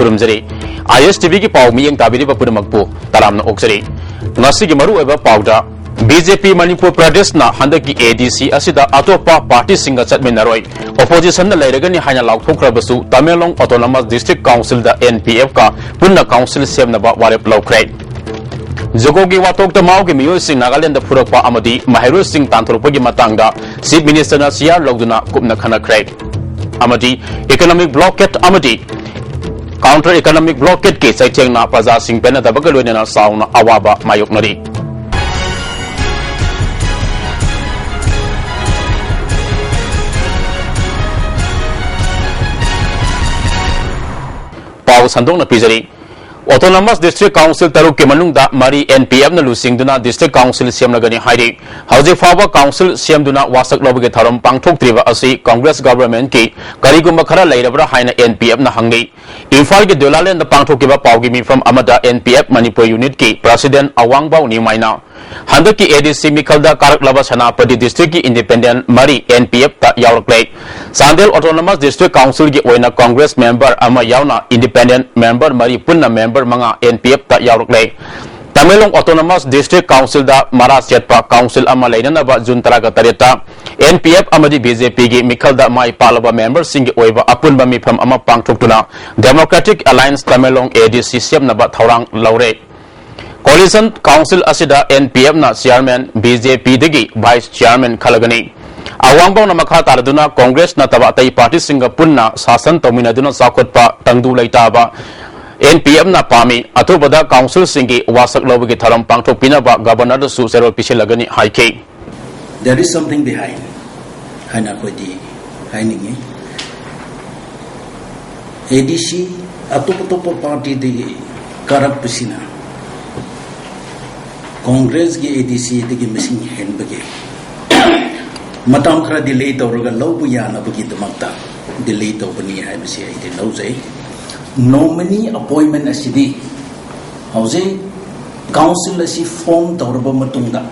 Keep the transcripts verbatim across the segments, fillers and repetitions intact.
ꯈꯨꯔꯨꯝꯖꯔꯤ꯫ ꯑꯥꯏ ꯑꯦꯁ T ꯚꯤꯒꯤ ꯄꯥꯎ ꯃꯤꯠꯌꯦꯡ ꯇꯥꯕꯤꯔꯤꯕ ꯄꯨꯝꯅꯃꯛꯄꯨ ꯇꯔꯥꯝꯅ ꯑꯣꯛꯆꯔꯤ꯫ ꯉꯁꯤꯒꯤ ꯃꯔꯨꯑꯣꯏꯕ ꯄꯥꯎꯗ, ꯕꯤ ꯖꯦ ꯄꯤ ꯃꯅꯤꯄꯨꯔ ꯄ꯭ꯔꯗꯦꯁꯅ ꯍꯟꯗꯛꯀꯤ ꯑꯦ ꯗꯤ ꯁꯤ ꯑꯁꯤꯗ ꯑꯇꯣꯞꯄ ꯄꯥꯔꯇꯤꯁꯤꯡꯒ ꯆꯠꯃꯤꯟꯅꯔꯣꯏ, ꯑꯣꯄꯣꯖꯤꯁꯟꯗ ꯂꯩꯔꯒꯅꯤ ꯍꯥꯏꯅ ꯂꯥꯎꯊꯣꯛꯈ꯭ꯔꯕꯁꯨ, ꯇꯃꯦꯡꯂꯣꯡ ꯑꯣꯇꯣꯅꯣꯃꯁ ꯗꯤꯁꯇ꯭ꯔꯤꯛ ꯀꯥꯎꯟꯁꯤꯜꯗ ꯑꯦꯟ ꯄꯤ ꯑꯦꯐꯀ ꯄꯨꯟꯅ ꯀꯥꯎꯟꯁꯤꯜ ꯁꯦꯝꯅꯕ ꯋꯥꯔꯦꯞ ꯂꯧꯈ꯭ꯔꯦ꯫ ꯖꯨꯀꯣꯒꯤ ꯋꯥꯊꯣꯛꯇ ꯃꯥꯎꯒꯤ ꯃꯤꯑꯣꯏꯁꯤꯡ ꯅꯥꯒꯥꯂꯦꯟꯗ ꯐꯨꯔꯛꯄ ꯑꯃꯗꯤ ꯃꯍꯩꯔꯣꯏꯁꯤꯡ ꯇꯥꯟꯊꯣꯔꯛꯄꯒꯤ ꯃꯇꯥꯡꯗ ꯆꯤꯐ ꯃꯤꯅꯤꯁꯇꯔꯅ ꯁꯤꯌꯥꯔ ꯂꯧꯗꯨꯅ ꯀꯨꯞꯅ ꯈꯟꯅꯈ꯭ꯔꯦ꯫ ꯑꯃꯗꯤ ꯏꯀꯣꯅꯣꯃꯤꯛ ꯕ꯭ꯂꯣꯀꯦꯠ ꯑꯃꯗꯤ ꯀꯥꯎꯟꯇꯔ ꯏꯀꯣꯅꯣꯃꯤꯛ ꯕ꯭ꯂꯣꯀꯦꯠꯀꯤ ꯆꯩꯊꯦꯡꯅ ꯄ꯭ꯔꯖꯥꯁꯤꯡ ꯄꯦꯟꯅꯗꯕꯒ ꯂꯣꯏꯅꯅ ꯆꯥꯎꯅ ꯑꯋꯥꯕ ꯃꯥꯌꯣꯛꯅꯔꯤ꯫ ꯄꯥꯎ ꯁꯟꯗꯣꯛꯅ ꯄꯤꯖꯔꯤ꯫ ꯑꯣꯇꯣꯅꯣꯃꯁ ꯗꯤꯁꯇ꯭ꯔꯤꯛ ꯀꯥꯎꯟꯁꯤꯜ ꯇꯔꯨꯛꯀꯤ ꯃꯅꯨꯡꯗ ꯃꯔꯤ ꯑꯦꯟ ꯄꯤ ꯑꯦꯐꯅ ꯂꯨꯆꯤꯡꯗꯨꯅ ꯗꯤꯁꯇ꯭ꯔꯤꯛ ꯀꯥꯎꯟꯁꯤꯜ ꯁꯦꯝꯂꯒꯅꯤ ꯍꯥꯏꯔꯤ꯫ ꯍꯧꯖꯤꯛ ꯐꯥꯎꯕ ꯀꯥꯎꯟꯁꯤꯜ ꯁꯦꯝꯗꯨꯅ ꯋꯥꯁꯛ ꯂꯧꯕꯒꯤ ꯊꯧꯔꯝ ꯄꯥꯡꯊꯣꯛꯇ꯭ꯔꯤꯕ ꯑꯁꯤ ꯀꯪꯒ꯭ꯔꯦꯁ ꯒꯚꯔꯟꯃꯦꯟꯠꯀꯤ ꯀꯔꯤꯒꯨꯝꯕ ꯈꯔ ꯂꯩꯔꯕ꯭ꯔꯥ ꯍꯥꯏꯅ ꯑꯦꯟ ꯄꯤ ꯑꯦꯐꯅ ꯍꯪꯂꯤ꯫ ꯏꯝꯐꯥꯜꯒꯤ ꯗꯨꯂꯥꯂꯦꯟꯗ ꯄꯥꯡꯊꯣꯛꯈꯤꯕ ꯄꯥꯎꯒꯤ ꯃꯤꯐꯝ ꯑꯃꯗ ꯑꯦꯟ ꯄꯤ ꯑꯦꯐ ꯃꯅꯤꯄꯨꯔ ꯌꯨꯅꯤꯠꯀꯤ ꯄ꯭ꯔꯁꯤꯗꯦꯟꯠ ꯑꯋꯥꯡꯕꯥꯎ ꯅꯤꯎꯃꯥꯏꯅ ꯍꯟꯗꯛꯀꯤ ꯑꯦ ꯗꯤ ꯁꯤ ꯃꯤꯈꯜꯗ ꯀꯥꯔꯛꯂꯕ ꯁꯦꯅꯥꯄꯇꯤ ꯗꯤꯁꯇ꯭ꯔꯤꯛꯀꯤ ꯏꯟꯗꯤꯄꯦꯟꯗꯦꯟꯠ ꯃꯔꯤ ꯑꯦꯟ ꯄꯤ ꯑꯦꯐꯇ ꯌꯥꯎꯔꯛꯂꯦ꯫ ꯆꯥꯟꯗꯦꯜ ꯑꯣꯇꯣꯅꯣꯃꯁ ꯗꯤꯁꯇ꯭ꯔꯤꯛ ꯀꯥꯎꯟꯁꯤꯜꯒꯤ ꯑꯣꯏꯅ ꯀꯪꯒ꯭ꯔꯦꯁ ꯃꯦꯝꯕꯔ ꯑꯃ ꯌꯥꯎꯅ ꯏꯟꯗꯤꯄꯦꯟꯗꯦꯟꯠ ꯃꯦꯝꯕꯔ ꯃꯔꯤ, ꯄꯨꯟꯅ ꯃꯦꯝꯕꯔ ꯃꯉꯥ ꯑꯦꯟ ꯄꯤ ꯑꯦꯐꯇ ꯌꯥꯎꯔꯛꯂꯦ꯫ ꯇꯃꯦꯡꯂꯣꯡ ꯑꯣꯇꯣꯅꯣꯃꯁ ꯗꯤꯁꯇ꯭ꯔꯤꯛ ꯀꯥꯎꯟꯁꯤꯜꯗ ꯃꯔꯥ ꯆꯦꯠꯄ ꯀꯥꯎꯟꯁꯤꯜ ꯑꯃ ꯂꯩꯅꯅꯕ ꯖꯨꯟ ꯇꯔꯥꯒ ꯇꯔꯦꯠꯇ ꯑꯦꯟ ꯄꯤ ꯑꯦꯐ ꯑꯃꯗꯤ ꯕꯤ ꯖꯦ ꯄꯤꯒꯤ ꯃꯤꯈꯜꯗ ꯃꯥꯏ ꯄꯥꯛꯂꯕ ꯃꯦꯝꯕꯔꯁꯤꯡꯒꯤ ꯑꯣꯏꯕ ꯑꯄꯨꯟꯕ ꯃꯤꯐꯝ ꯑꯃ ꯄꯥꯡꯊꯣꯛꯇꯨꯅ ꯗꯦꯃꯣꯀ꯭ꯔꯦꯇꯤꯛ ꯑꯦꯂꯥꯌꯟꯁ ꯇꯃꯦꯡꯂꯣꯡ ꯑꯦ ꯗꯤ ꯁꯤ ꯁꯦꯝꯅꯕ ꯊꯧꯔꯥꯡ ꯂꯧꯔꯦ꯫ ꯀꯣꯑꯣꯂꯤꯁꯟ ꯀꯥꯎꯟꯁꯤꯜ ꯑꯁꯤꯗ ꯑꯦꯟ ꯄꯤ ꯑꯦꯐꯅ ꯆꯤꯌꯥꯔꯃꯦꯟ, ꯕꯤ ꯖꯦ ꯄꯤꯗꯒꯤ ꯚꯥꯏꯁ ꯆꯤꯌꯥꯔꯃꯦꯟ ꯈꯜꯂꯒꯅꯤ꯫ ꯑꯋꯥꯡꯕꯥꯎꯅ ꯃꯈꯥ ꯇꯥꯔꯗꯨꯅ ꯀꯣꯡꯒ꯭ꯔꯦꯁ ꯅꯠꯇꯕ ꯑꯇꯩ ꯄꯥꯔꯇꯤꯁꯤꯡꯒ ꯄꯨꯟꯅ ꯁꯥꯁꯟ ꯇꯧꯃꯤꯟꯅꯗꯨꯅ ꯆꯥꯎꯈꯠꯄ ꯇꯪꯗꯨ ꯂꯩꯇꯥꯕ ꯑꯦꯟ ꯄꯤ ꯑꯦꯐꯅ ꯄꯥꯝꯃꯤ꯫ ꯑꯊꯨꯕꯗ ꯀꯥꯎꯟꯁꯤꯜꯁꯤꯡꯒꯤ ꯋꯥꯁꯛ ꯂꯧꯕꯒꯤ ꯊꯧꯔꯝ ꯄꯥꯡꯊꯣꯛꯄꯤꯅꯕ ꯒꯕꯔꯅꯔꯗꯁꯨ ꯆꯦꯔꯣꯜ ꯄꯤꯁꯤꯜꯂꯒꯅꯤ ꯍꯥꯏꯈꯤ꯫ There is something behind ꯍꯥꯏꯅ ꯑꯩꯈꯣꯏꯗꯤ ꯍꯥꯏꯅꯤꯡꯉꯤ꯫ ꯑꯦ ꯗꯤ ꯁꯤ ꯑꯇꯣꯞ ꯑꯇꯣꯞꯄ ꯄꯥꯔꯇꯤꯗꯒꯤ ꯀꯥꯔꯛꯄꯁꯤꯅ ꯀꯣꯡꯒ꯭ꯔꯦꯁꯀꯤ ꯑꯦ ꯗꯤ ꯁꯤꯗꯒꯤ ꯃꯁꯤꯡ ꯍꯦꯟꯕꯒꯤ ꯃꯇꯝ ꯈꯔ ꯗꯤꯂꯦ ꯇꯧꯔꯒ ꯂꯧꯕ ꯌꯥꯅꯕꯒꯤꯗꯃꯛꯇ ꯗꯤꯂꯦ ꯇꯧꯕꯅꯤ ꯍꯥꯏꯕꯁꯤ ꯑꯩꯗꯤ ꯂꯧꯖꯩ꯫ ꯅꯣꯃꯤꯅꯤ ꯑꯦꯄꯣꯏꯟꯃꯦꯟ ꯑꯁꯤꯗꯤ ꯍꯧꯖꯤꯛ ꯀꯥꯎꯟꯁꯤꯜ ꯑꯁꯤ ꯐꯣꯔꯝ ꯇꯧꯔꯕ ꯃꯇꯨꯡꯗ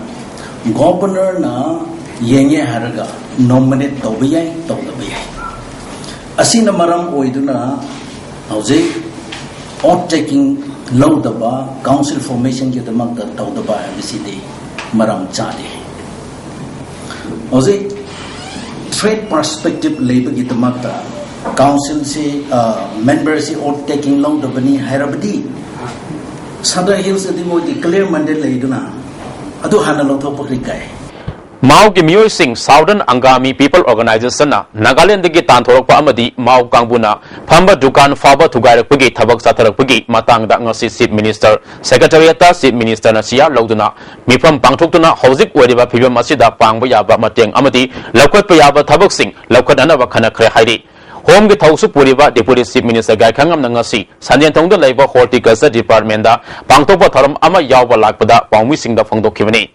ꯒꯣꯕꯔꯅꯔꯅ ꯌꯦꯡꯉꯦ ꯍꯥꯏꯔꯒ ꯅꯣꯃꯤꯅꯦꯠ ꯇꯧꯕ ꯌꯥꯏ, ꯇꯧꯗꯕ ꯌꯥꯏ꯫ ꯑꯁꯤꯅ ꯃꯔꯝ ꯑꯣꯏꯗꯨꯅ ꯍꯧꯖꯤꯛ ꯑꯣꯠ ꯇꯦꯀꯤꯡ ꯂꯧꯗꯕ, ꯀꯥꯎꯟꯁꯤꯜ ꯐꯣꯔꯃꯦꯁꯟꯒꯤꯗꯃꯛꯇ ꯇꯧꯗꯕ ꯍꯥꯏꯕꯁꯤꯗꯤ ꯃꯔꯝ ꯆꯥꯗꯦ꯫ ꯍꯧꯖꯤꯛ ꯊ꯭ꯔꯦꯠ ꯄꯔꯁꯄꯦꯛꯇꯤꯞ ꯂꯩꯕꯒꯤꯗꯃꯛꯇ ꯀꯥꯎꯟꯁꯤꯜꯁꯤ, ꯃꯦꯝꯕꯔꯁꯤ ꯑꯣꯠ ꯇꯦꯀꯤꯡ ꯂꯧꯗꯕꯅꯤ ꯍꯥꯏꯔꯕꯗꯤ, ꯁꯗꯔ ꯍꯤꯜꯁꯇꯗꯤ ꯃꯣꯏꯒꯤ ꯀ꯭ꯂꯤꯌꯔ ꯃꯟꯗꯦꯠ ꯂꯩꯗꯅ, ꯑꯗꯨ ꯍꯥꯟꯅ ꯂꯧꯊꯣꯛꯄ ꯀꯔꯤ ꯀꯥꯏ? ꯃꯥꯎꯒꯤ ꯃꯤꯑꯣꯏꯁꯤꯡ Southern Angami People Organization ꯅ ꯅꯥꯒꯥꯂꯦꯟꯗꯒꯤ ꯇꯥꯟꯊꯣꯔꯛꯄ ꯑꯃꯗꯤ ꯃꯥꯎ ꯀꯥꯡꯕꯨꯅ ꯐꯝꯕ ꯗꯨꯀꯥꯟ ꯐꯥꯎꯕ ꯊꯨꯒꯥꯏꯔꯛꯄꯒꯤ ꯊꯕꯛ ꯆꯠꯊꯔꯛꯄꯒꯤ ꯃꯇꯥꯡꯗ ꯉꯁꯤ Chief Minister Secretariat ꯇ Chief Minister ꯅ ꯁꯤꯌꯥ ꯂꯧꯗꯨꯅ ꯃꯤꯐꯝ ꯄꯥꯡꯊꯣꯛꯇꯨꯅ ꯍꯧꯖꯤꯛ ꯑꯣꯏꯔꯤꯕ ꯐꯤꯕꯝ ꯑꯁꯤꯗ ꯄꯥꯡꯕ ꯌꯥꯕ ꯃꯇꯦꯡ ꯑꯃꯗꯤ ꯂꯧꯈꯠꯄ ꯌꯥꯕ ꯊꯕꯛꯁꯤꯡ ꯂꯧꯈꯠꯅꯅꯕ ꯈꯟꯅꯈ꯭ꯔꯦ ꯍꯥꯏꯔꯤ꯫ ꯍꯣꯝꯒꯤ ꯊꯧꯁꯨ ꯄꯨꯔꯤꯕ Deputy Chief Minister ꯒꯥꯏꯈꯪꯉꯝꯅ ꯉꯁꯤ ꯁꯟꯖꯦꯟꯊꯣꯡꯗ ꯂꯩꯕ Horticulture Department ꯗ ꯄꯥꯡꯊꯣꯛꯄ ꯊꯧꯔꯝ ꯑꯃ ꯌꯥꯎꯕ ꯂꯥꯛꯄꯗ ꯄꯥꯎꯃꯤꯁꯤꯡꯗ ꯐꯣꯡꯗꯣꯛꯈꯤꯕꯅꯤ꯫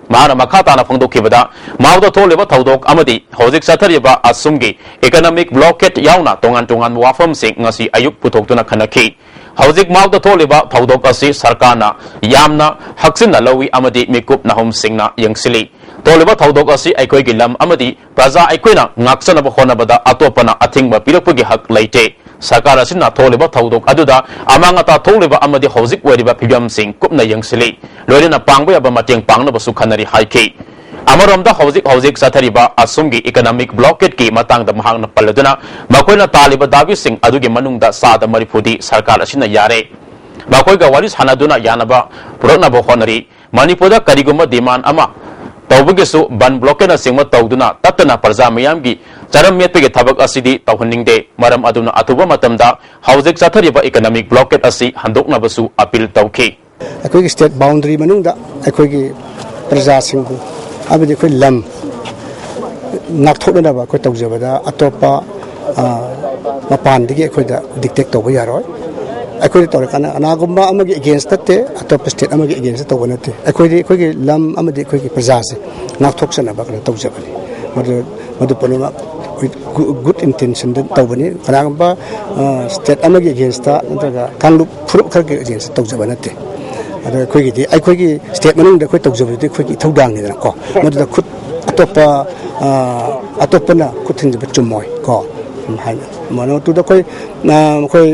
ꯃꯍꯥꯛꯅ ꯃꯈꯥ ꯇꯥꯅ ꯐꯣꯡꯗꯣꯛꯈꯤꯕꯗ, ꯃꯥꯎꯗ ꯊꯣꯛꯂꯤꯕ ꯊꯧꯗꯣꯛ ꯑꯃꯗꯤ ꯍꯧꯖꯤꯛ ꯆꯠꯊꯔꯤꯕ ꯑꯁꯨꯝꯒꯤ economic blockade ꯌꯥꯎꯅ ꯇꯣꯉꯥꯟ ꯇꯣꯉꯥꯟꯕ ꯋꯥꯐꯝꯁꯤꯡ ꯉꯁꯤ ꯑꯌꯨꯛ ꯄꯨꯊꯣꯛꯇꯨꯅ ꯈꯟꯅꯈꯤ꯫ ꯍꯧꯖꯤꯛ ꯃꯥꯎꯗ ꯊꯣꯛꯂꯤꯕ ꯊꯧꯗꯣꯛ ꯑꯁꯤ ꯁꯔꯀꯥꯔꯅ ꯌꯥꯝꯅ ꯍꯛꯆꯤꯟꯅ ꯂꯧꯏ ꯑꯃꯗꯤ ꯃꯤꯀꯨꯞ ꯅꯥꯍꯨꯝꯁꯤꯡꯅ ꯌꯦꯡꯁꯤꯜꯂꯤ꯫ ꯊꯣꯛꯂꯤꯕ ꯊꯧꯗꯣꯛ ꯑꯁꯤ ꯑꯩꯈꯣꯏꯒꯤ ꯂꯝ ꯑꯃꯗꯤ ꯄ꯭ꯔꯖꯥ ꯑꯩꯈꯣꯏꯅ ꯉꯥꯛꯆꯅꯕ ꯍꯣꯠꯅꯕꯗ ꯑꯇꯣꯞꯄꯅ ꯑꯊꯤꯡꯕ ꯄꯤꯔꯛꯄꯒꯤ ꯍꯛ ꯂꯩꯇꯦ꯫ ꯁꯔꯀꯥꯔ ꯑꯁꯤꯅ ꯊꯣꯛꯂꯤꯕ ꯊꯧꯗꯣꯛ ꯑꯗꯨꯗ ꯑꯃꯥꯡ ꯑꯇꯥ ꯊꯣꯛꯂꯤꯕ ꯑꯃꯗꯤ ꯍꯧꯖꯤꯛ ꯑꯣꯏꯔꯤꯕ ꯐꯤꯕꯝꯁꯤꯡ ꯀꯨꯞꯅ ꯌꯦꯡꯁꯤꯜꯂꯤ꯫ ꯂꯣꯏꯅꯅ ꯄꯥꯡꯕ ꯌꯥꯕ ꯃꯇꯦꯡ ꯄꯥꯡꯅꯕꯁꯨ ꯈꯟꯅꯔꯤ ꯍꯥꯏꯈꯤ꯫ ꯑꯃꯔꯣꯝꯗ ꯍꯧꯖꯤꯛ ꯍꯧꯖꯤꯛ ꯆꯠꯊꯔꯤꯕ ꯑꯁꯨꯝꯒꯤ economic blockade ꯀꯤ ꯃꯇꯥꯡꯗ ꯃꯍꯥꯛꯅ ꯄꯜꯂꯗꯨꯅ, ꯃꯈꯣꯏꯅ ꯇꯥꯜꯂꯤꯕ ꯗꯥꯕꯤꯁꯤꯡ ꯑꯗꯨꯒꯤ ꯃꯅꯨꯡꯗ ꯆꯥꯗ ꯃꯔꯤꯐꯨꯗꯤ ꯁꯔꯀꯥꯔ ꯑꯁꯤꯅ ꯌꯥꯔꯦ꯫ ꯃꯈꯣꯏꯒ ꯋꯥꯔꯤ ꯁꯥꯟꯅꯗꯨꯅ ꯌꯥꯅꯕ ꯄꯨꯔꯛꯅꯕ ꯍꯣꯠꯅꯔꯤ꯫ ꯃꯅꯤꯄꯨꯔꯗ ꯀꯔꯤꯒꯨꯝꯕ demand ꯑꯃ ꯇꯧꯕꯒꯤꯁꯨ ꯕꯟ ꯕ꯭ꯂꯣꯀꯦꯠꯅꯆꯤꯡꯕ ꯇꯧꯗꯨꯅ ꯇꯠꯇꯅ ꯄ꯭ꯔꯖꯥ ꯃꯤꯌꯥꯝꯒꯤ ꯆꯔꯝ ꯃꯦꯠꯄꯒꯤ ꯊꯕꯛ ꯑꯁꯤꯗꯤ ꯇꯧꯍꯟꯅꯤꯡꯗꯦ꯫ ꯃꯔꯝ ꯑꯗꯨꯅ ꯑꯊꯨꯕ ꯃꯇꯝꯗ ꯍꯧꯖꯤꯛ ꯆꯠꯊꯔꯤꯕ economic blockade ꯑꯁꯤ ꯍꯟꯗꯣꯛꯅꯕꯁꯨ appeal ꯇꯧꯈꯤ꯫ ꯑꯩꯈꯣꯏꯒꯤ state boundary ꯃꯅꯨꯡꯗ ꯑꯩꯈꯣꯏꯒꯤ ꯄ꯭ꯔꯖꯥꯁꯤꯡꯕꯨ ꯍꯥꯏꯕꯗꯤ ꯑꯩꯈꯣꯏ ꯂꯝ ꯉꯥꯛꯊꯣꯛꯅꯅꯕ ꯑꯩꯈꯣꯏ ꯇꯧꯖꯕꯗ ꯑꯇꯣꯞꯄ ꯃꯄꯥꯟꯗꯒꯤ ꯑꯩꯈꯣꯏꯗ dictate ꯇꯧꯕ ꯌꯥꯔꯣꯏ꯫ ꯑꯩꯈꯣꯏꯗ ꯇꯧꯔꯀꯥꯟꯗ ꯀꯅꯥꯒꯨꯝꯕ ꯑꯃꯒꯤ against ꯅꯠꯇꯦ, ꯑꯇꯣꯞꯄ state ꯑꯃꯒꯤ against ꯇꯧꯕ ꯅꯠꯇꯦ꯫ ꯑꯩꯈꯣꯏꯗꯤ ꯑꯩꯈꯣꯏꯒꯤ ꯂꯝ ꯑꯃꯗꯤ ꯑꯩꯈꯣꯏꯒꯤ ꯄ꯭ꯔꯖꯥꯁꯦ ꯉꯥꯛꯊꯣꯛꯆꯅꯕ ꯀꯩꯅꯣ ꯇꯧꯖꯕꯅꯤ꯫ ꯃꯗꯨ ꯃꯗꯨ ꯄꯨꯝꯅꯃꯛ good intention ꯗ ꯇꯧꯕꯅꯤ꯫ ꯀꯅꯥꯒꯨꯝꯕ state ꯑꯃꯒꯤ against ꯇ ꯅꯠꯇ꯭ꯔꯒ ꯀꯥꯡꯂꯨꯞ ꯐꯨꯔꯨꯞ ꯈꯔꯒꯤ against ꯇ ꯇꯧꯖꯕ ꯅꯠꯇꯦ꯫ ꯑꯗꯣ ꯑꯩꯈꯣꯏꯒꯤꯗꯤ ꯑꯩꯈꯣꯏꯒꯤ state ꯃꯅꯨꯡꯗ ꯑꯩꯈꯣꯏ ꯇꯧꯖꯕꯗꯨꯗꯤ ꯑꯩꯈꯣꯏꯒꯤ ꯏꯊꯧꯗꯥꯡꯅꯤꯗꯅꯀꯣ꯫ ꯃꯗꯨꯗ ꯈꯨꯠ ꯑꯇꯣꯞꯄ ꯑꯇꯣꯞꯄꯅ ꯈꯨꯠ ꯊꯤꯟꯖꯤꯟꯕ ꯆꯨꯝꯃꯣꯏ ꯀꯣ꯫ ꯍꯥꯏꯅ ꯃꯗꯨꯗ ꯑꯩꯈꯣꯏ ꯑꯩꯈꯣꯏ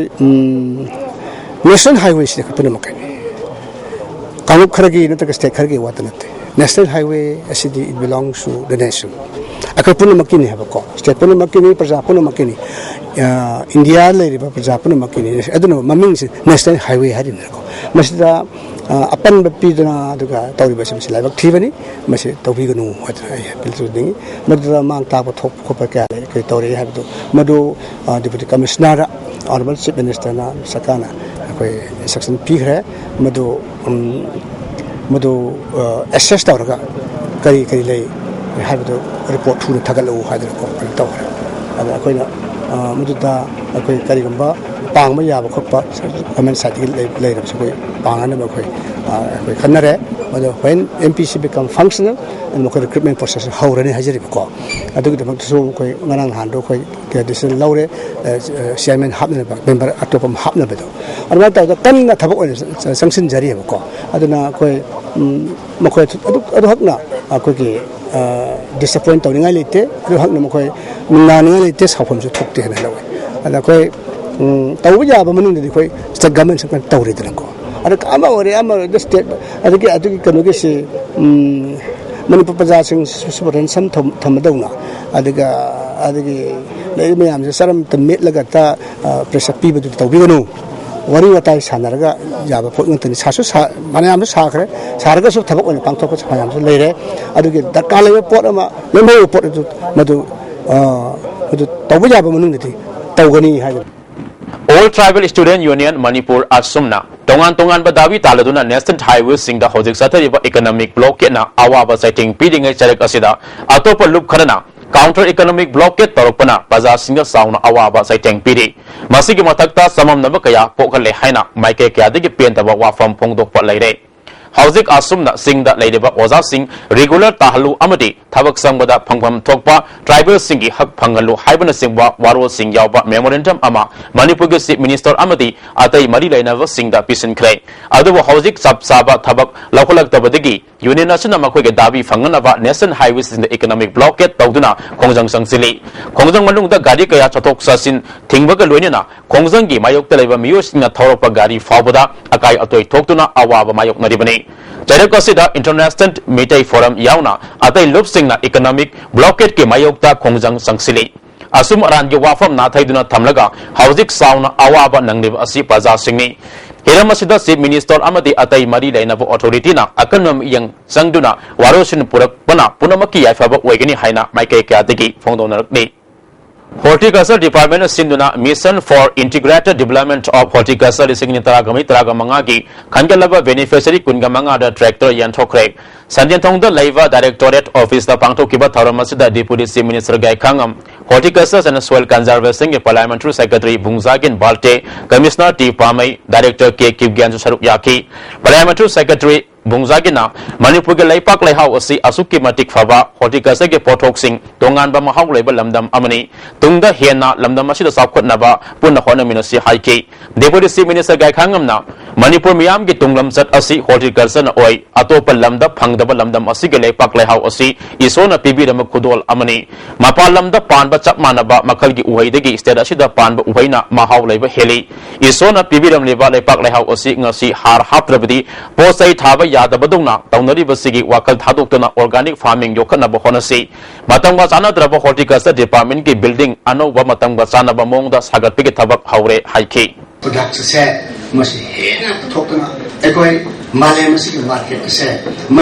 National highway ꯁꯤꯗꯤ ꯑꯩꯈꯣꯏ ꯄꯨꯝꯅꯃꯛꯀꯤꯅꯤ꯫ ꯀꯥꯡꯂꯨꯞ ꯈꯔꯒꯤ ꯅꯠꯇ꯭ꯔꯒ state ꯈꯔꯒꯤ ꯋꯥꯇ ꯅꯠꯇꯦ꯫ National highway ꯑꯁꯤꯗꯤ it belongs to the nation꯫ ꯑꯩꯈꯣꯏ ꯄꯨꯝꯅꯃꯛꯀꯤꯅꯤ ꯍꯥꯏꯕꯀꯣ, state ꯄꯨꯝꯅꯃꯛꯀꯤꯅꯤ, ꯄ꯭ꯔꯖꯥ ꯄꯨꯝꯅꯃꯛꯀꯤꯅꯤ꯫ ꯑ, ꯏꯟꯗꯤꯌꯥ ꯂꯩꯔꯤꯕ ꯄ꯭ꯔꯖꯥ ꯄꯨꯝꯅꯃꯛꯀꯤꯅꯤ꯫ ꯑꯗꯨꯅ ꯃꯃꯤꯡꯁꯤ National Highway ꯍꯥꯏꯔꯤꯕꯅꯤꯅꯀꯣ꯫ ꯃꯁꯤꯗ, ꯑ, ꯑꯄꯟꯕ ꯄꯤꯗꯨꯅ ꯑꯗꯨꯒ ꯇꯧꯔꯤꯕꯁꯤ ꯃꯁꯤ ꯂꯥꯏꯕꯛ ꯊꯤꯕꯅꯤ꯫ ꯃꯁꯤ ꯇꯧꯕꯤꯒꯅꯨ ꯍꯥꯏꯗꯅ ꯑꯩ appeal ꯇꯧꯖꯅꯤꯡꯉꯤ꯫ ꯃꯗꯨꯗ ꯃꯥꯡ ꯇꯥꯛꯄ ꯊꯣꯛꯄ ꯈꯣꯠꯄ ꯀꯌꯥ ꯂꯩ, ꯑꯩꯈꯣꯏ ꯇꯧꯔꯛꯏ ꯍꯥꯏꯕꯗꯨ ꯃꯗꯨ, ꯑ, Deputy Commissioner, Honourable Chief Minister ꯅ ꯁꯔꯀꯥꯔꯅ ꯑꯩꯈꯣꯏ instruction ꯄꯤꯈ꯭ꯔꯦ꯫ ꯃꯗꯨ, ꯎꯝ, ꯃꯗꯨ, ꯑ, assess ꯇꯧꯔꯒ ꯀꯔꯤ ꯀꯔꯤ ꯂꯩ ꯍꯥꯏꯕꯗꯨ report ꯊꯨꯅ ꯊꯥꯒꯠꯂꯛꯎ ꯍꯥꯏꯗꯅꯀꯣ ꯀꯩꯅꯣ ꯇꯧꯈ꯭ꯔꯦ꯫ ꯑꯗ ꯑꯩꯈꯣꯏꯅ, ꯑ, ꯃꯗꯨꯗ ꯑꯩꯈꯣꯏ ꯀꯔꯤꯒꯨꯝꯕ ꯄꯥꯡꯕ ꯌꯥꯕ ꯈꯣꯠꯄ government side ꯇꯒꯤ ꯂꯩ-, ꯂꯩꯔꯕꯁꯨ ꯑꯩꯈꯣꯏ ꯄꯥꯡꯅꯅꯕ ꯑꯩꯈꯣꯏ, ꯑ, ꯑꯩꯈꯣꯏ ꯈꯟꯅꯔꯦ꯫ ꯃꯗꯨ when M P C become functional, ꯑꯗꯨ ꯃꯈꯣꯏ recruitment process ꯍꯧꯔꯅꯤ ꯍꯥꯏꯖꯔꯤꯕꯀꯣ꯫ ꯑꯗꯨꯒꯤꯗꯃꯛꯇꯁꯨ ꯑꯩꯈꯣꯏ ꯉꯔꯥꯡ ꯅꯍꯥꯟꯗꯣ ꯑꯩꯈꯣꯏ decision ꯂꯧꯔꯦ, ꯑ, ꯑ, chairman ꯍꯥꯞꯅꯅꯕ, member ꯑꯇꯣꯞꯄ ꯑꯃ ꯍꯥꯞꯅꯕꯗꯣ꯫ ꯑꯗꯨꯃꯥꯏꯅ ꯇꯧꯗꯅ ꯀꯟꯅ ꯊꯕꯛ ꯑꯣꯏꯅ ꯆ-, ꯆꯪꯁꯤꯟꯖꯔꯤꯕꯀꯣ꯫ ꯑꯗꯨꯅ ꯑꯩꯈꯣꯏ, ꯎꯝ, ꯃꯈꯣꯏ ꯑꯗꯨ, ꯑꯗꯨꯈꯛꯅ ꯑꯩꯈꯣꯏꯒꯤ, ꯑ, disappoint ꯇꯧꯅꯤꯡꯉꯥꯏ ꯂꯩꯇꯦ, ꯑꯗꯨꯈꯛꯅ ꯃꯈꯣꯏ ꯅꯨꯡꯅꯥꯡꯅꯤꯡꯉꯥꯏ ꯂꯩꯇꯦ, ꯁꯥꯎꯐꯝꯁꯨ ꯊꯣꯛꯇꯦ ꯍꯥꯏꯅ ꯂꯧꯋꯤ꯫ ꯑꯗ ꯑꯩꯈꯣꯏ, ꯎꯝ, ꯇꯧꯕ ꯌꯥꯕ ꯃꯅꯨꯡꯗꯗꯤ ꯑꯩꯈꯣꯏ state government ꯁꯨ ꯀꯟꯅ ꯇꯧꯔꯤꯗꯅꯀꯣ꯫ ꯑꯗ ꯑꯃ ꯑꯣꯏꯔꯦ, ꯑꯃ ꯑꯣꯏꯔꯦ, state ꯑꯗꯒꯤ ꯑꯗꯨꯒꯤ ꯀꯩꯅꯣꯒꯤꯁꯤ, ꯎꯝ, ꯃꯅꯤꯄꯨꯔ ꯄ꯭ꯔꯖꯥꯁꯤꯡ ꯁꯨ-, ꯁꯨ ransom ꯊꯝ-, ꯊꯝꯕꯗꯧꯅ, ꯑꯗꯨꯒ ꯑꯗꯒꯤ ꯂꯩꯔꯤꯕ ꯃꯌꯥꯝꯁꯦ ꯆꯔꯝꯇ ꯃꯦꯠꯂꯒ ꯍꯦꯛꯇ, ꯑ, pressure ꯄꯤꯕꯗꯨꯗꯤ ꯇꯧꯕꯤꯒꯅꯨ꯫ ꯋꯥꯔꯤ ꯋꯥꯇꯥꯏ ꯁꯥꯟꯅꯔꯒ ꯌꯥꯕ ꯄꯣꯠ ꯉꯥꯛꯇꯅꯤ꯫ ꯁꯥꯁꯨ ꯁꯥ-, ꯃꯌꯥꯝꯁꯨ ꯁꯥꯈ꯭ꯔꯦ, ꯁꯥꯔꯒꯁꯨ ꯊꯕꯛ ꯑꯣꯏꯅ ꯄꯥꯡꯊꯣꯛꯄꯁꯨ ꯃꯌꯥꯝꯁꯨ ꯂꯩꯔꯦ꯫ ꯑꯗꯨꯒꯤ ꯗꯔꯀꯥꯔ ꯂꯩꯕ ꯄꯣꯠ ꯑꯃ, ꯂꯦꯝꯍꯧꯕ ꯄꯣꯠ ꯑꯗꯨ ꯃꯗꯨ, ꯑ, ꯃꯗꯨ ꯇꯧꯕ ꯌꯥꯕ ꯃꯅꯨꯡꯗꯗꯤ ꯇꯧꯒꯅꯤ ꯍꯥꯏꯕꯅꯤ꯫ All Tribal Student Union Manipur, ꯑꯁꯨꯝꯅ ꯇꯣꯉꯥꯟ ꯇꯣꯉꯥꯟꯕ ꯗꯥꯕꯤ ꯇꯥꯜꯂꯗꯨꯅ national highway ꯁꯤꯡꯗ ꯍꯧꯖꯤꯛ ꯆꯠꯊꯔꯤꯕ economic blockade ꯅ ꯑꯋꯥꯕ ꯆꯩꯊꯦꯡ ꯄꯤꯔꯤꯉꯩ ꯆꯔꯛ ꯑꯁꯤꯗ ꯑꯇꯣꯞꯄ ꯂꯨꯞ ꯈꯔꯅ counter economic blockade ꯇꯧꯔꯛꯄꯅ ꯄ꯭ꯔꯖꯥꯁꯤꯡꯗ ꯆꯥꯎꯅ ꯑꯋꯥꯕ ꯆꯩꯊꯦꯡ ꯄꯤꯔꯤ꯫ ꯃꯁꯤꯒꯤ ꯃꯊꯛꯇ ꯆꯃꯝꯅꯕ ꯀꯌꯥ ꯄꯣꯛꯍꯜꯂꯦ ꯍꯥꯏꯅ ꯃꯥꯏꯀꯩ ꯀꯌꯥꯗꯒꯤ ꯄꯦꯟꯗꯕ ꯋꯥꯐꯝ ꯐꯣꯡꯗꯣꯛꯄ ꯂꯩꯔꯦ꯫ ꯍꯧꯖꯤꯛ ꯑꯁꯨꯝꯅ ꯆꯤꯡꯗ ꯂꯩꯔꯤꯕ ꯑꯣꯖꯥꯁꯤꯡ regular ꯇꯥꯍꯜꯂꯨ ꯑꯃꯗꯤ ꯊꯕꯛ ꯆꯪꯕꯗ ꯐꯪꯐꯝ ꯊꯣꯛꯄ tribalꯁꯤꯡꯒꯤ ꯍꯛ ꯐꯪꯍꯜꯂꯨ ꯍꯥꯏꯕꯅꯆꯤꯡꯕ ꯋꯥꯔꯣꯜꯁꯤꯡ ꯌꯥꯎꯕ memorandum ꯑꯃ ꯃꯅꯤꯄꯨꯔꯒꯤ Chief Minister ꯑꯃꯗꯤ ꯑꯇꯩ ꯃꯔꯤ ꯂꯩꯅꯕꯁꯤꯡꯗ ꯄꯤꯁꯤꯟꯈ꯭ꯔꯦ꯫ ꯑꯗꯨꯕꯨ ꯍꯧꯖꯤꯛ ꯆꯞ ꯆꯥꯕ ꯊꯕꯛ ꯂꯧꯈꯠꯂꯛꯇꯕꯗꯒꯤ union ꯑꯁꯤꯅ ꯃꯈꯣꯏꯒꯤ ꯗꯥꯕꯤ ꯐꯪꯅꯅꯕ national highwayꯁꯤꯡꯗ economic blockade ꯇꯧꯗꯨꯅ ꯈꯣꯡꯖꯪ ꯆꯪꯁꯤꯜꯂꯤ꯫ ꯈꯣꯡꯖꯪ ꯃꯅꯨꯡꯗ ꯒꯥꯔꯤ ꯀꯌꯥ ꯆꯠꯊꯣꯛ ꯆꯠꯁꯤꯟ ꯊꯤꯡꯕꯒ ꯂꯣꯏꯅꯅ ꯈꯣꯡꯖꯪꯒꯤ ꯃꯥꯌꯣꯛꯇ ꯂꯩꯕ ꯃꯤꯑꯣꯏꯁꯤꯡꯅ ꯊꯧꯔꯛꯄ ꯒꯥꯔꯤ ꯐꯥꯎꯕꯗ ꯑꯀꯥꯏ ꯑꯇꯣꯏ ꯊꯣꯛꯇꯨꯅ ꯑꯋꯥꯕ ꯃꯥꯌꯣꯛꯅꯔꯤꯕꯅꯤ꯫ ꯆꯩꯔꯛ ꯑꯁꯤꯗ International ꯃꯤꯇꯩ Forum ꯌꯥꯎꯅ ꯑꯇꯩ ꯂꯨꯞꯁꯤꯡꯅ economic blockadeꯀꯤ ꯃꯥꯌꯣꯛꯇ ꯈꯣꯡꯖꯪ ꯆꯪꯁꯤꯜꯂꯤ꯫ ꯑꯆꯨꯝ ꯑꯔꯥꯟꯒꯤ ꯋꯥꯐꯝ ꯅꯥꯊꯩꯗꯨꯅ ꯊꯝꯂꯒ ꯍꯧꯖꯤꯛ ꯆꯥꯎꯅ ꯑꯋꯥꯕ ꯅꯪꯂꯤꯕ ꯑꯁꯤ ꯄ꯭ꯔꯖꯥꯁꯤꯡꯅꯤ꯫ ꯍꯤꯔꯝ ꯑꯁꯤꯗ Chief Minister ꯑꯃꯗꯤ ꯑꯇꯩ ꯃꯔꯤ ꯂꯩꯅꯕ authorityꯅ ꯑꯀꯟꯕ ꯃꯤꯠꯌꯦꯡ ꯆꯪꯗꯨꯅ ꯋꯥꯔꯣꯜꯁꯤꯡ ꯄꯨꯔꯛꯄꯅ ꯄꯨꯝꯅꯃꯛꯀꯤ ꯌꯥꯏꯐꯕ ꯑꯣꯏꯒꯅꯤ ꯍꯥꯏꯅ ꯃꯥꯏꯀꯩ ꯀꯌꯥꯗꯒꯤ ꯐꯣꯡꯗꯣꯛꯅꯔꯛꯂꯤ꯫ Horticulture Departmentꯅ ꯁꯤꯟꯗꯨꯅ Mission for Integrated Development of Horticulture ꯂꯤꯁꯤꯡ ꯑꯅꯤ ꯇꯔꯥꯒ ꯃꯔꯤ ꯇꯔꯥꯒ ꯃꯉꯥꯒꯤ ꯈꯟꯒꯠꯂꯕ beneficiary ꯀꯨꯟꯒ ꯃꯉꯥꯗ tractor ꯌꯦꯟꯊꯣꯛꯈ꯭ꯔꯦ꯫ ꯁꯟꯖꯦꯟꯊꯣꯡꯗ ꯂꯩꯕ Directorate Officeꯇ ꯄꯥꯡꯊꯣꯛꯈꯤꯕ ꯊꯧꯔꯝ ꯑꯁꯤꯗ Deputy Chief Minister Gaikhangam, Horticulture and Soil Conservationꯒꯤ Parliamentary Secretary Bungzagin Valte, Commissioner T Pamei, Director K ꯀꯤꯞꯒꯦꯟꯁꯨ ꯁꯔꯨꯛ ꯌꯥꯈꯤ꯫ Parliamentary Secretary ꯕꯨꯡꯖꯥꯒꯤꯟꯅ ꯃꯅꯤꯄꯨꯔꯒꯤ ꯂꯩꯄꯥꯛ ꯂꯩꯍꯥꯎ ꯑꯁꯤ ꯑꯁꯨꯛꯀꯤ ꯃꯇꯤꯛ ꯐꯕ horticultureꯒꯤ ꯄꯣꯠꯊꯣꯛꯁꯤꯡ ꯇꯣꯉꯥꯟꯕ ꯃꯍꯥꯎ ꯂꯩꯕ ꯂꯝꯗꯝ ꯑꯃꯅꯤ꯫ ꯇꯨꯡꯗ ꯍꯦꯟꯅ ꯂꯝꯗꯝ ꯑꯁꯤꯗ ꯆꯥꯎꯈꯠꯅꯕ ꯄꯨꯟꯅ ꯍꯣꯠꯅꯃꯤꯟꯅꯁꯤ ꯍꯥꯏꯈꯤ꯫ Deputy Chief Minister ꯒꯥꯏꯈꯥꯉꯝꯅ ꯃꯅꯤꯄꯨꯔ ꯃꯤꯌꯥꯝꯒꯤ ꯇꯨꯡꯂꯝꯆꯠ ꯑꯁꯤ horticultureꯅ ꯑꯣꯏ꯫ ꯑꯇꯣꯞꯄ ꯂꯝꯗ ꯐꯪꯗꯕ ꯂꯝꯗꯝ ꯑꯁꯤꯒꯤ ꯂꯩꯄꯥꯛ ꯂꯩꯍꯥꯎ ꯑꯁꯤ ꯏꯁꯣꯔꯅ ꯄꯤꯕꯤꯔꯝꯕ ꯈꯨꯗꯣꯜ ꯑꯃꯅꯤ꯫ ꯃꯄꯥꯟ ꯂꯝꯗ ꯄꯥꯟꯕ ꯆꯞ ꯃꯥꯟꯅꯕ ꯃꯈꯜꯒꯤ ꯎꯍꯩꯗꯒꯤ state ꯑꯁꯤꯗ ꯄꯥꯟꯕ ꯎꯍꯩꯅ ꯃꯍꯥꯎ ꯂꯩꯕ ꯍꯦꯜꯂꯤ꯫ ꯏꯁꯣꯔꯅ ꯄꯤꯕꯤꯔꯝꯂꯤꯕ ꯂꯩꯄꯥꯛ ꯂꯩꯍꯥꯎ ꯑꯁꯤ ꯉꯁꯤ ꯍꯥꯔ ꯍꯥꯞꯇ꯭ꯔꯕꯗꯤ ꯄꯣꯠ ꯆꯩ ꯊꯥꯕ ꯌꯥꯗꯕꯗꯧꯅ ꯇꯧꯅꯔꯤꯕꯁꯤꯒꯤ ꯋꯥꯈꯜ ꯊꯥꯗꯣꯛꯇꯨꯅ organic farming ꯌꯣꯛꯈꯠꯅꯕ ꯍꯣꯠꯅꯁꯤ꯫ ꯃꯇꯝꯒ ꯆꯥꯟꯅꯗ꯭ꯔꯕ Horticulture Departmentꯀꯤ building ꯑꯅꯧꯕ ꯃꯇꯝꯒ ꯆꯥꯟꯅꯕ ꯃꯑꯣꯡꯗ ꯁꯥꯒꯠꯄꯒꯤ ꯊꯕꯛ ꯍꯧꯔꯦ ꯍꯥꯏꯈꯤ꯫ Product ꯑꯁꯦ ꯃꯁꯤ ꯍꯦꯟꯅ ꯄꯨꯊꯣꯛꯇꯨꯅ ꯑꯩꯈꯣꯏ ꯃꯥꯂꯦꯝ ꯑꯁꯤꯒꯤ market ꯑꯁꯦ